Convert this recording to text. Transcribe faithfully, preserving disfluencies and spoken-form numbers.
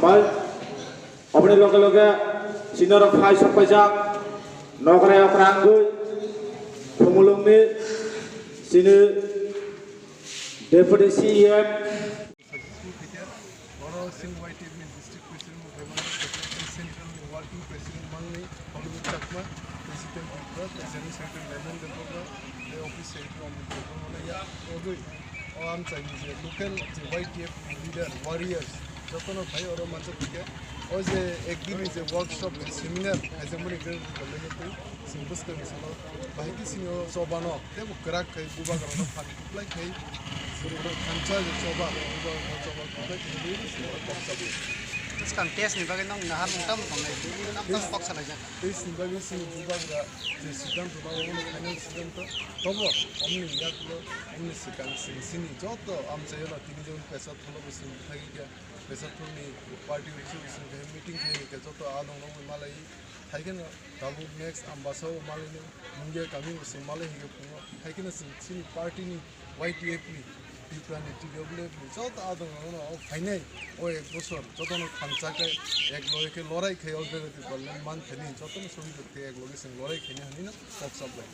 Oboni loge loge chini oro phai sok paijak nokrai okra wngwi Khumulwngni chini Deputy C E M. Oro chini Y T F ni district president bo khaimani, central ni working president mangni Hollywood Chakma, president Tripura, tei general secretary Lemon Debbarma, tei office secretary Amit Debbarma ya, ogwi o amchaini je local je Y T F ni leader, warriors, jotono phai oro manjak khe o je ekdin ni je workshop, je seminar khaijakmani, Chwng bwskang ni salo bahai khe sini o chobano teibo kwrak khai bubagrano phan kwplai khai sini o thansa je choba bubagrano choba kwplai khai sini o kok chabu. Bwskang test ni bagwi nong nahar mung tamo tongnai, tamo tamo kok salaijak. Test ni bagwi sini bubagra je siddhanto na omo final siddhanto tobo omni yaklo omni swkang sini sini joto amchaio no tini jon pesat thono bo sini thagi khe pesat thoni party office sini meeting khai khe joto adong rok malai. Hai kheno tabuk next Ambasa o malai no Mungia kami o se malai hinwi phungo. Hai kheno chwng chini party ni Y T F ni, Tripura ni, T W F ni joto adong rok no o phainai o ek bosor joto no thansa khe ek loge khe lorai khai o jaga Tripura land man thani joto no sohijog khe ek loge chwng lorai khainai hinwi no kok chap lai.